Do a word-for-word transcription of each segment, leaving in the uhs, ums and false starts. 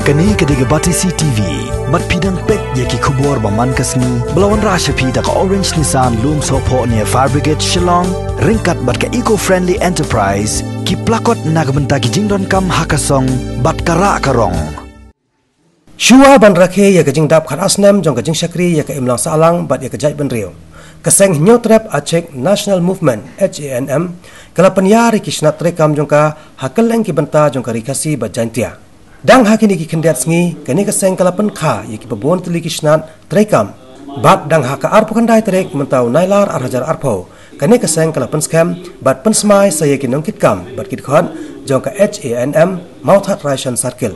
Kane ka dei ka Batesi T V, bad phi dang peit ïa ki khubor ba man ka sngi, ba la wanrah sha phi da ka Orange Nissan Lumsohphoh near Fire Brigade Shillong, ryngkat bad ka Eco Friendly Enterprise, ki plakot na ka bynta ki jingdonkam ha ka song, bad ka rah ka rong. Shuwa ban rakhe ïa ka jingdap khatar snem jong ka jingshakri ïa ka imlang sahlang bad ïa ka jaitbynriew, ka seng Hynñiewtrep Achik National Movement, H A N M, ka la pynïar ïa ki snat treikam jong ka ha kylleng ki bynta jong ka Ri Khasi bad Jaintia. Dang ha kine ki khyndiat sngi, kane ka seng ka la pynkha ïa kiba bun tylli ki snat treikam. Bad dang ha ka arphew khyndai tarik mynta u Nailar ar hajar arphew, kane ka seng ka la pynskhem bad pynsmai sa ïa ki nongkitkam bad ki dkhot jong ka H A N M Mawthadraishan Circle.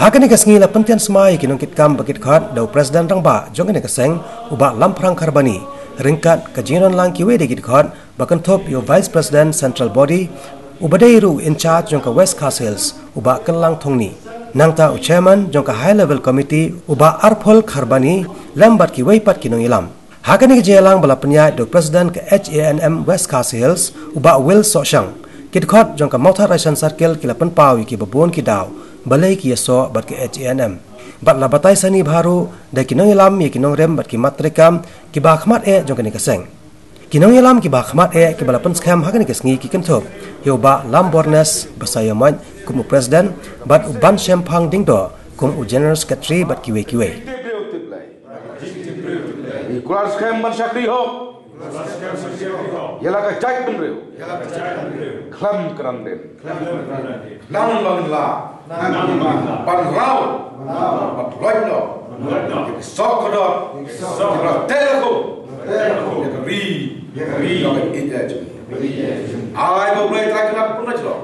Ha kane ka sngi la pyntian smai ïa ki nongkitkam bad ki dkhot da u President Rangbah jong kane ka seng, u Bah Lamphrang Kharbani, ryngkat ka jingïadonlang kiwei de ki dkhot ba kynthup ïa u Vice President Central Body, uba dei ruh u in-charge jong ka West Khasi Hills, u Bah Kynlang Thongni. Nangta u Chairman jong ka High Level Committee, u Bah Arphul Kharbani, lem bad kiwei pat ki nongïalam. Ha kane ka jingïalang ba la pynïaid da u President ka H A N M West Khasi Hills, u Bah Will Sohshang, ki dkhot jong ka Mawthadraishan Circle ki la pynpaw ïa kiba bun ki daw, balei ki ïasoh bad ka H A N M. Bad la batai sani bha ruh da ki nongïalam ïa ki nongrim bad ki mat treikam kiba khmat eh jong kane ka seng. Ki nongïalam kiba khmat eh kiba la pynskhem ha kane ka sngi ki kynthup ïa u Bah Lambornes Basaiawmoit kum u President, bad u Bah Shemphang Diengdoh kum u General Secretary bad kiwei kiwei. Ngi kular skhem ban shakri hok ïa la ka jaitbynriew. Khlem kyrdan dien. Nang ban la, ban raw, ban loit noh ïa ki sawkdor, ki la teh la kum ïa ka ri, ïa ka ri jong ngi. Ai ba U Blei Trai Kynrad un pynlait noh,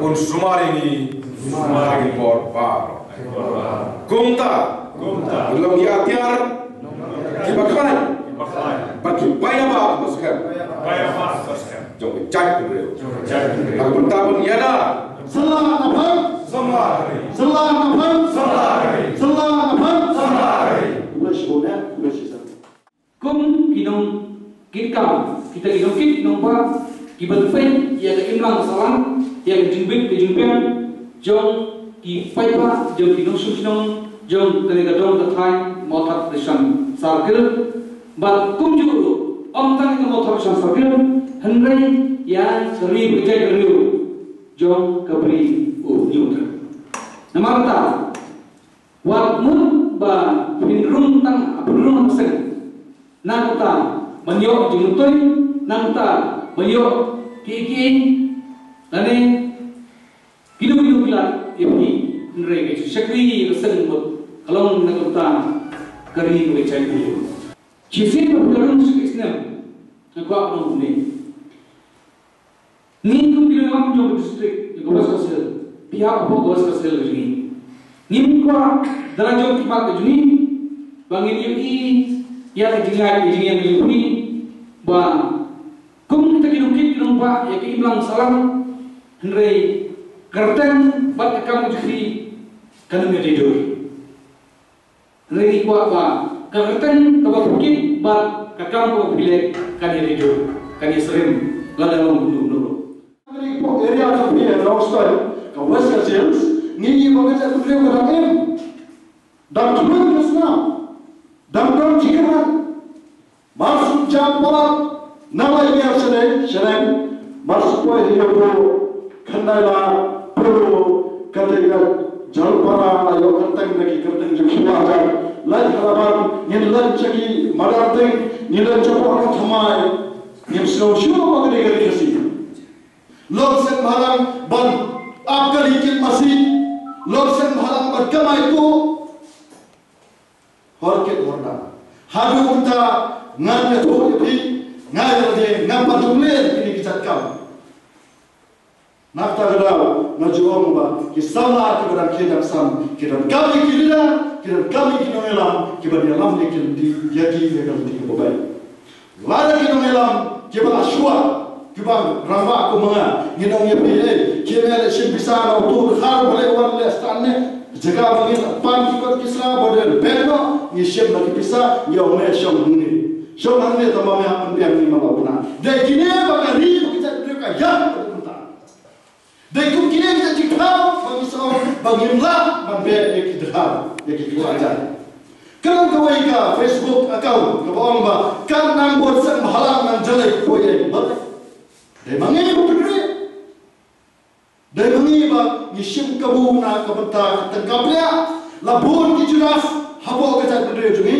un sumar ïa ngi ha ki por baroh. Kumta, kumta, long ki atiar kiba khlaiñ bad ki paidbah ba skhem jong ka jaitbynriew. Ha ka bynta ban ïada. Sngewbha na pang. Sngewbha na pang. Sngewbha na pang. Khublei shibun, eh, khublei shibun. Kum ki nongkitkam, kita ki nongkit nongbah kiban peit ïa ka imlang sahlang, ïa ka jingbit ka jingbiang jong ki paidbah, jong ki nongshong shnong jong kane ka dong ka thaiñ Mawthadraishan Circle. Bad kumjuh ruh, ym tang ka Mawthadraishan Circle, hynrei ïa ka ri bad ka jaitbynriew jong ka Bri u Hynñiewtrep. Namar kata, wat mut ba phin rung tang, phin rung seng. Nangta ban ïoh jingmyntoi, nangta ban ïoh kiei kiei, lane kino kino ki lad ïa phi, hynrei ka jingshakri ïa ka seng mut ka long na ka bynta ka ri bad ka jaitbynriew. Shisien ba phi la rung shi snem, nga kwah ban ong kumne. Ngi kum ki nongïalam jong ka district, jong ka West Khasi Hills, phi hap hapoh ka West Khasi Hills ka jong ngi. Ngim kwah da la jong ki mat ka jong ngi ba ngin ïohi ïa ka jinglait ka jingïeng ka jong phi, ba kum kita ki nongkit ki nongbah ïa ka imlang sahlang, hynrei ka kyrteng bad ka kam ka jong phi kan ym ïadei dur. Hynrei ngi kwah ba ka kyrteng kaba phi kit bad ka kam kaba phi leh kan ïadei dur, kan ïasyriem lada long kumno kumno ruh. Area jong phi ha Nongstoiñ, ka West Khasi Hills, ngi ïohi ba ka jaitbynriew ka dang im, dang khlaiñ ka snam, dang don jingkyrmen. Mar shu jam palat na lai miar shaneng shaneng, mar shu poi ha ïew puro, khyndai la puro, kata ka Jalpara la ïoh kyrteng da ki kyrteng jong ki wahjar. Leit ha Laban, ngin leit sha ki Madarteng, ngin leit shapoh Nongthymmai, ngin sngew shuh ba ka dei ka ri Khasi. Long seng bhalang ban ap kali kit masi, long seng bhalang ban kamai tuh. Hor kit hor dang. Haduh mynta ngan ïathuh ïa phi, nga ïa lade ngam pat ju mlien kine ki jait kam. Na kata ka daw nga ju ong ba ki samla kiba dang khie dang sam, ki donkam ïa ki leader, ki donkam ïa ki nongïalam kiban ïalam ïa ki lynti, ïa ki ïa ka lynti kaba beit. Lada ki nongïalam kiba la shuwa, kiba rangbah kum ma nga, ngin ong ïa phi, eh, ki ym leh shim pisa na utu u dkhar ba leh wan leh stad ne, jaka ba ngin pan ki kot ki sla ba dei beit noh, ngi shim na ki pisa, ngi ong me shong hangne. Shong hangne tang ba me hap pynbiang ngi ma la u bnai. Dei kine ba ka ri ba ka jaitbynriew ka ïap ka dei mynta. Dei kum kine ki jingthaw ba ngi sngew ba Ngim lah ban beh ïa ki dkhar, ïa ki khlajai. Kane kawei ka Facebook account kaba ong ba kan nang bun seng bhalang nang jlei kpoh ïa ba. Dei ma ngi ba pynrit. Dei ma ngi ba ngi shim kabu na ka bynta ka tyngka pliah. La bun ki Judas hapoh ka jaitbynriew jong ngi.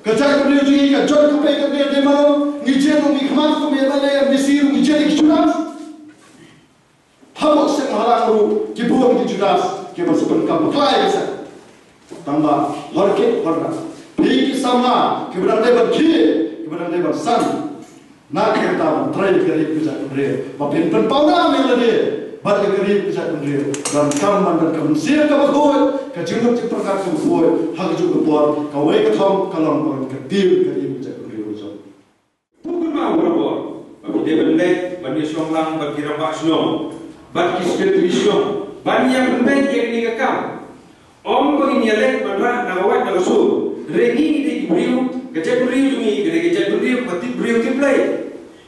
Ka jaitbynriew jong ngi ka jot ka pei ka dei dei ma ngi jin ngi khmat kum ïa lade ïa misi ngi jin ki Judas. Hapoh seng halang ruh ki bun ki Judas kiba sa pyndonkam bakla ïa ka seng. Tang ba hor kit hor na phi ki samla kiba dang dei ban khie kiba dang dei ban san. Na ka bynta ban trei ka ri ka jaitbynriew ba phin pynpaw na ïa lade bad ïa ka ri ka jaitbynriew. Donkam ban don ka mynsiem kaba khuid, ka jingmut jingpyrkhat kaba khuid. Ha kajuh ka por kawei ka thong ka long ba ka ri ka jaitbynriew jong. Pukun ma barabor ba phi dei ban leit ban ïashong lang bad ki rangbah shnong bad ki secretary shnong ban ïa pynbeit ïa kane ka kam. Ym ba ngin ïa leit ban rah na ka wait na ka sur. Hynrei ngi ngi dei ki briew, ka jaitbynriew jong ngi ka dei ka jaitbynriew ba tip briew tip Blei.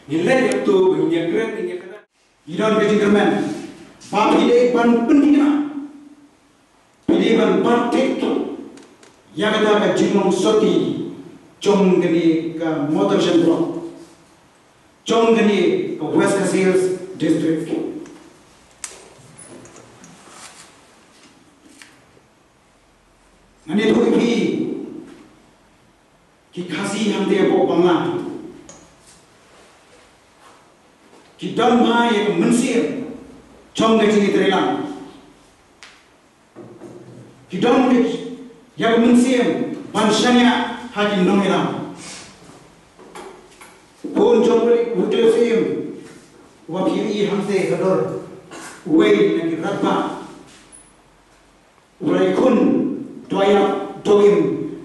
Ngin leit ïa to ba ngin ïa kren ngin ïa kren. Ngi don ka jingkyrmen ba phi dei ban pynthikna. Phi dei ban bat thik ïa kata ka jinglong sotti jong kane ka Mawthadraishan Block, jong kane ka West Khasi Hills District. Ngan ïathuh ïa phi ki Khasi hangtei hapoh Bangla ki don bha ïa ka mynsiem jong ka jingïatreilang. Ki don ïa ka mynsiem ban shaniah ha ki nongïalam. Bun jong u Wycliffe Syiem uba phi ïohi hangtei ka dor, uwei na ki rangbah, u la ïakhun doh ïap doh im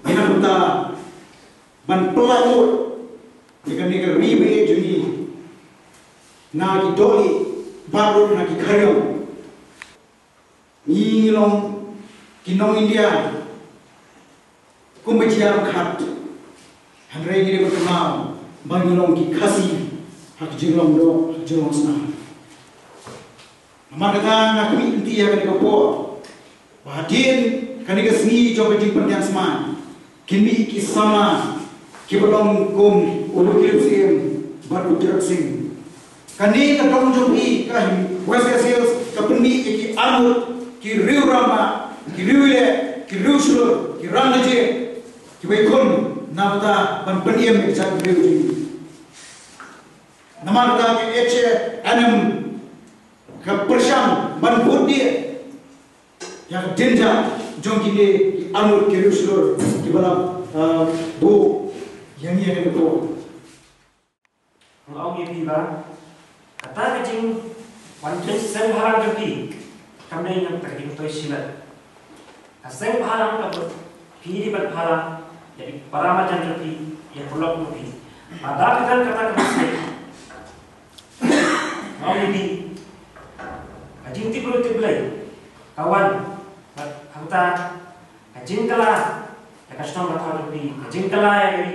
ïa na ka bynta ban pynlait lut ïa kane ka ri ba ïeit jong ngi na ki dohlieh, bad ruh na ki khariong. Ngi long ki nong India kumba jia khat. Hynrei ngi dei ban kynmaw ba ngi long ki Khasi ha ka jinglong doh, ha ka jinglong snam. Namar kata nga khmih lynti ïa kane ka por ba hadien kane ka sngi jong ka jingpyndiang smai, kin mih ki samla kiba long kum u Wycliffe Syiem bad u Tiroth Sing. Kane ka dong jong phi ka West Khasi Hills ka pynmih ïa ki arngut, ki riew rangbah, ki riew ïaleh, ki riew shlur, ki rangbah, kiba ïakhun na bynta ban pynim ïa ka jaitbynriew jong ngi. Namar kata ka H A N M ka pyrshang ban bud dieng ïa ka jingjia jong kine ki arngut ki riew shlur kiba la, eh, buh ïa ngi ha kane ka por. Nga ong ïa phi ba kata ka jingwan seng bhalang jong phi kam dei ïa kata ka jingtoi shimet. Ka seng bhalang ka phi dei ban bhalang ïa ki para marjan jong phi, ïa ki paralok jong phi. Ba da ka don kata ka mynsiem, nga ong ïa phi, ka jingtip briew tip Blei ka wan bad hangta ka jingkylla ïa ka shnong ka thaw jong phi, ka jingkylla ïa ka ri.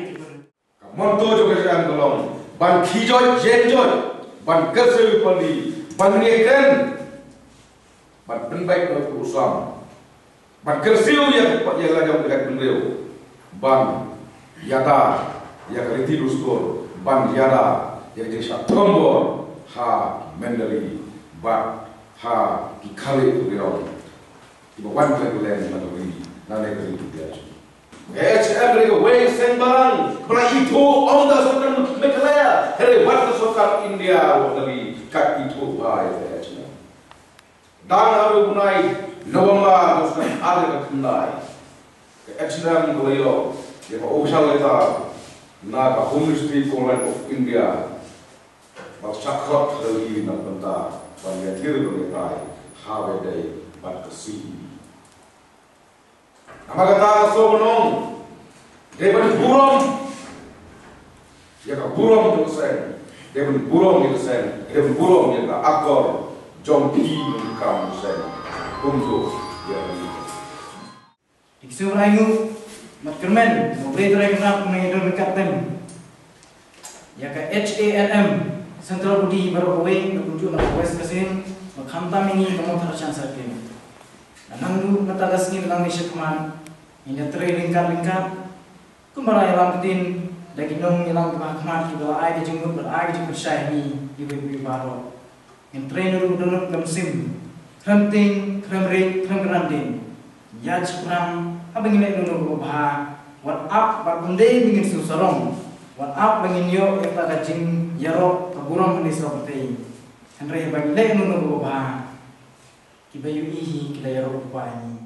Ka motto jong ka seng ka long ban khie joit, ïeng joit, ban kyrsiew ïa u pali, ban ïakren, ban pynbeit ïa u sam, ban kyrsiew ïa ka, ïa ka lajong ka jaitbynriew, ban ïada ïa ka riti dustur, ban ïada ïa ka jingshah thombor ha ki myndali bad ha ki khlieh ki riewrang kiba wan khlem khlem na ka ri, na ka ri India. Ka H A N M ka dei kawei ka seng bhalang ba la ithuh ym da sorkar Meghalaya, hynrei wat ka sorkar India wat ka ri ka ithuh bha ïa ka H A N M. Dang ha u bnai November ka snem ar hajar khyndai, ka H A N M ka la ïoh ïa ka official letter na ka Home Ministry Government of India. Ba shah khot ha Delhi na ka bynta ban ïathir ban ïatai ha kaba ïadei bad ka C E B. Namar kata ka sngewbha nong, dei ban burom ïa ka burom jong ka seng, dei ban burom ïa ka seng, dei ban burom ïa ka akor jong ki nongkam seng. Kumjuh ïa ka. Dei ki sngewbha ainguh, mat kyrmen, mo Blei Trai Kynrad, mo nang ïa don ryngkat tem ïa ka H A N M Central Body baroh kawei, na kumjuh na ka West Khasi Hills, ba khamtam ïa ngi ka Mawthadraishan Circle. Nangduh mynta ka sngi nang ïa shakhmat, ngin ïa trei ryngkat ryngkat. Kumba la ïalam ktien da ki nongïalam kiba ha khmat kiba la ai ka jingmut bad ai ka jingpyrshah ïa ngi kiba ïa baroh. Ngin trei naduh naduh ka mynsiem, khlem tieng, khlem rieh, khlem kyrdan dien. Ïa shaphrang haba ngin leh naduh kaba bha, wat ap bad ym dei ba ngin sngewsarong. Wat ap ba ngin ïoh ïa ka jingïaroh ka burom ha ngi sawdong. Hynrei haba ngin leh naduh kaba bha, kiba ïohi hi ki la ïaroh bha ïa ngi.